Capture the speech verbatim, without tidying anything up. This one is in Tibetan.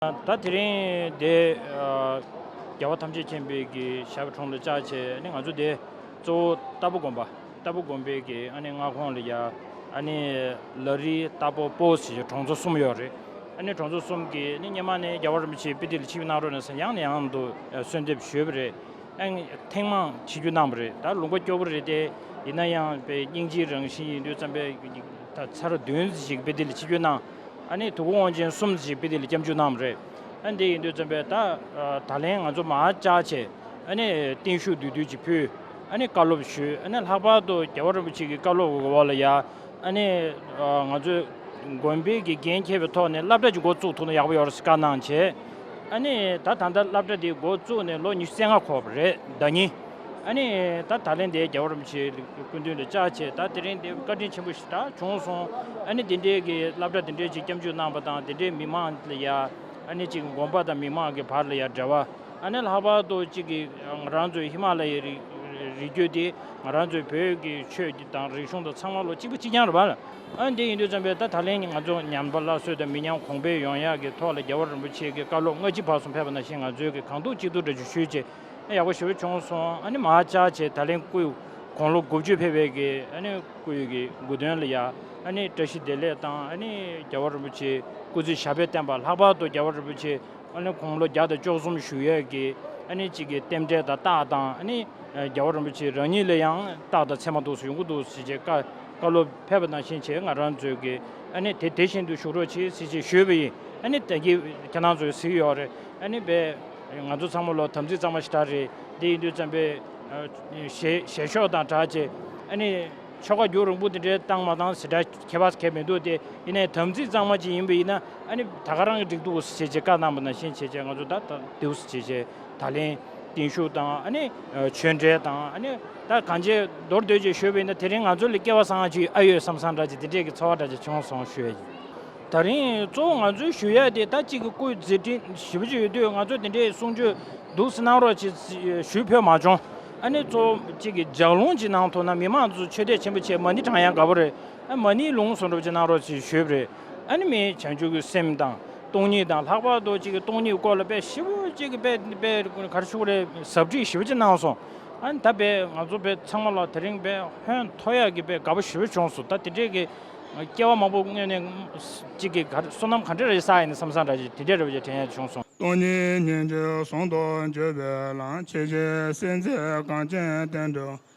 ད་དེ་རིང་དེ་རྒྱལ་བ་ཐམས་ཅད་མཁྱེན་པའི་གི་ཞབས་དྲུང་ལ་བཅར་བྱས་ནི་ང་ཚོ་དེ་གཙོ་བོ་ལྟ་བུ་དགོན་པ་ལྟ་བུ་དགོན་པའི་གི་ཨ་ནི་མངའ་ཁོངས་ལ་ཡ་ཨ་ནི་ལ་རི་ལྟ་བུ་པོ་ཟེར་གྲོང་ཚོ་གསུམ་ཡོད་རེད། ཨ་ནི་གྲོང་ཚོ་གསུམ་གི་ནི་སྔོན་མ་ནས་རྒྱལ་བ་རིན་པོ་ཆེ་དཔེ་དེབ་ལ་ཆིབས་གནང་རོགས་གནང་ཟེར་ཡང་ནས་ཡང་དུ་གསོལ་འདེབས་ཞུས་པ་རེད། ཨ་ནི་ཐེངས་མང་ཆིབས་བསྒྱུར་གནང་བ་རེད། ད་ལུང་པ་སྐྱོ་པོ་རེད་དེ། ཡིན་ན་ཡང་དཔེ་སྙིང་རྗེའི་རང་བཞིན་ཡིན་དུས་ཙམ་པས་ད་ཚར་བདུན་ཞིག་དཔེ་དེབ་ལ་ཆིབས་བསྒྱུར་གནང་། ཨ་ནི་དུ་ཁུ་དབང་ཆེན་གསུམ་ཞིག་དཔེ་དེབ་ལ་སྐྱབས་འཇུག་གནང་བ་རེད། ཨ་ནི་དེ་ཡིན་དུས་ཙམ་པས་ད་ད་ལན་ང་ཚོ་མར་བཅར་བྱས་ཨ་ནི་བརྟན་བཞུགས་བསྡུས་བསྡུས་ཅིག་ཕུལ། ཨ་ནི་བཀའ་སློབ་ཞུས། ཨ་ནི་ལྷག་པར་དུ་རྒྱལ་བ་རིན་པོ་ཆེ་གི་བཀའ་སློབ་ཀྱི་འོག་ལ་ཡ་ཨ་ནི་ང་ཚོས་དགོན་པའི་གི་འགན་འཁྱེར་བའི་ཐོག་ནས་སློབ་གྲྭ་ཅིག་འགོ་བཙུགས་ཐུབ་ན་ཡག་པོ་ཡོད་རེད་ཟེར་བཀའ་གནང་བྱས། ཨ་ནི་ད་ད་ལྟ་སློབ་གྲྭ་དེ་འགོ་བཙུགས་ནས་ལོ་ཉི་ཤུ་རྩ་ལྔ་འཁོར་བ་རེད་ཟླ་ཉིན། ཨ་ནི་ད་ད་ལན་དེ་རྒྱལ་བ་རིན་པོ་ཆེ་སྐུ་མདུན་ལ་བཅར་བྱས་ད་དེ་རིང་དེ་བཀའ་དྲིན་ཆེན་པོ་ཞིག་ད་བྱུང་སོང་། ཨ་ནི་དེ་འདྲའི་གི་སློབ་གྲྭ་དེ་འདྲའི་ཅིག་སྐྱབས་འཇུག་གནང་བ་དང་དེ་འདྲའི་མི་མང་ལ་ཡ་ཨ་ནི་ཅིག་དགོན་པ་དང་མི་མང་གི་བར་ལ་ཡ་འབྲེལ་བ། ཨ་ནི་ལྷག་པར་དུ་གཅིག་གི་ང་རང་ཚོའི་ཧི་མ་ལ་ཡའི་རི་རི་རྒྱུད་དེ་ང་རང་ཚོའི་བོད་ཀྱི་ཆོས་དང་རིག་གཞུང་དང་ཚང་མ་ལོ་གཅིག་པ་གཅིག་རྐྱང་རེད་པ། ཨ་འདི་ཡིན་དུས་ཙམ་པས་ད་ད་ལན་ང་ཚོ་ཉམས་པ་སླར་གསོ་དང་མི་ཉམས་གོང་འཕེལ་ཡོང་ཡག་གི་ཐོག་ལ་རྒྱལ་བ་རིན་པོ་ཆེ་གི་བཀའ་སློབ་སྔ་ཕྱི་བར་གསུམ་ཕེབས་པ་ནང་བཞིན་ང་ཚོའི་གི་གང་ཐུབ་ཅི་ཐུབ་འདྲ་ཅིག་ཞུས་བྱས་ཡག་པོ་ཞེ་པོ་བྱུང་སོང་། ཨ་ནི་མར་བཅར་བྱས་ད་ལན་སྐུའི་དགུང་ལོ་དགུ་བཅུ་ཕེབས་པའི་གི་ཨ་ནི་སྐུའི་གི་དགུང་སྟོན་ལ་ཡ་ཨ་ནི་བཀྲ་ཤིས་བདེ་ལེགས་དང་ཨ་ནི་རྒྱལ་བ་རིན་པོ་ཆེ་སྐུ་ཚེ་ཞབས་པད་བརྟན་པ། ལྷག་པར་དུ་རྒྱལ་བ་རིན་པོ་ཆེ་ཨ་ནི་དགུང་ལོ་བརྒྱ་དང་བཅུ་གསུམ་བཞུགས་ཡས་ཀྱི་ཨ་ནི་གཅིག་གི་རྟེན་འབྲེལ་དང་རྟགས་དང་ཨ་ནི་རྒྱལ་བ་རིན་པོ་ཆེ་རང་ཉིད་ལ་ཡང་རྟགས་དང་མཚན་མ་འདུག་སེ་ཡོང་གི་འདུག་ཟེར་བྱས་བཀའ་བཀའ་སློབ་ཕེབས་པ་ནང་བཞིན་བྱས་ང་རང་ཚོས་ཀྱི་ཨ་ནི་དེ་དེ་བཞིན་དུ་བཞུགས་རོགས་བྱེད་ཟེར་བྱས་ཞུས་པ་ཡིན། ཨ་ནི་ད་གིན་ཁྱེད་རང་ཚོས་གཟིགས་ཡོད་རེད། ཨ་ནི་དཔེ་ང་ཚོ་ཚང་མ་ལོ་དམ་ཚིག་གཙང་མ་ཞེ་དྲག་རེད། དེ་ཡིན་དུས་ཙམ་པས་ཞལ་ཞལ་ཤོག་དང་སྦྲགས་བྱས་ཨ་ནི་ཆོ་ག་རྒྱུན་རིང་པོ་དེ་འདྲའི་བཏང་མ་བཏང་ཟེར་སྒྲ་ཁྱད་པར་གང་ཡང་མི་འདུག་སྟེ། ཡིན་ནའི་དམ་ཚིག་གཙང་མ་ཅིག་ཡིན་པ་ཡིན་ན་ཨ་ནི་ད་ག་རང་གི་འགྲིག་འདུག་ཟེར་བྱས་བཀའ་གནང་བ་ནང་བཞིན་བྱས་བྱས་ང་ཚོ་ད་ད་འདུག་ཟེར་བྱས་བྱས་ད་ལན་བརྟན་བཞུགས་དང་ཨ་ནི་ཆོས་འབྲེལ་དང་ཨ་ནི་ད་གང་ཅི་མདོར་བསྡུས་ཅིག་ཞུས་པ་ཡིན་ན་དེ་རིང་ང་ཚོ་ལ་སྐལ་བ་བཟང་ཅིག་ཨ་ཡོད་བསམ་བསམ་འདྲ་ཅིག་དེ་འདྲས་ཀྱི་ཚོར་བ་འདྲ་ཅིག་བྱུང་སོང་ཞུ་ཡ་ཡིན། ད་རིང་གཙོ་བོ་ང་ཚོའི་ཞུ་ཡ་དེ་ད་གཅིག་གི་སྐུའི་མཛད་འཕྲིན་ཞེ་པོ་ཅིག་ཡོད་དུས་ང་ཚོ་དེ་འདྲའི་གསུང་ཆོས་འདུག་སེ་གནང་རོགས་བྱེད་ཞུས་ཕེབས་མ་བྱུང་། ཨ་ནི་གཙོ་བོ་གཅིག་གི་ལྗགས་ལུང་ཅིག་གནང་ཐུབ་ན་མི་མང་ཚོ་ཆོས་དད་ཆེན་པོ་བྱས་མ་ཎི་བགྲང་ཡ་དགའ་པོ་རེད། ཨ་མ་ཎིའི་ལུང་བཟོ་འདྲ་པོ་ཅིག་གནང་རོགས་ཞེས་ཞུས་པ་རེད། ཨ་ནི་མི་བྱང་ཆུབ་ཀྱི་སེམས་དང་སྟོང་ཉིད་དང་ལྷག་པར་དུ་གཅིག་གི་སྟོང་ཉིད་སྐོར་ལ་དཔེ་ཞེ་པོ་གཅིག་གི་དཔེ་དཔེ་ག་རེ་ཞུ་དགོས་རེད། ཟབ་ཁྲིད་ཞེ་པོ་ཅིག་གནང་སོང་། ཨ་ནི་ད་དཔེ་ང་ཚོ་དཔེ་ཚང་མ་ལ་དེ་རིང་དཔེ་ཧོན་ཐོར་ཡག་གི་དཔེ་དགའ་པོ་ཞེ་པོ་བྱུང་སོང་། ད་དེ་འདྲས་ཀྱི་སྐྱེ་བ་མང་པོ་སྔོན་ནས་གཅིག་གི་ག་རེ་བསོད་ནམས་ག་འདྲ་རེ་བསགས་ཡིན་ན་བསམ་བསམ་འདྲ་ཞིག་དེ་འདྲས་རེ་བ་ཅིག་དྲན་ཡག་བྱུང་སོང་། སྟོང་ཉིད་སྙིང་རྗེ་ཟུང་དུ་འཇུག་པའི་ལམ། ཆེས་ཆེར་གསལ་མཛད་གངས་ཅན་བསྟན་འགྲོའི་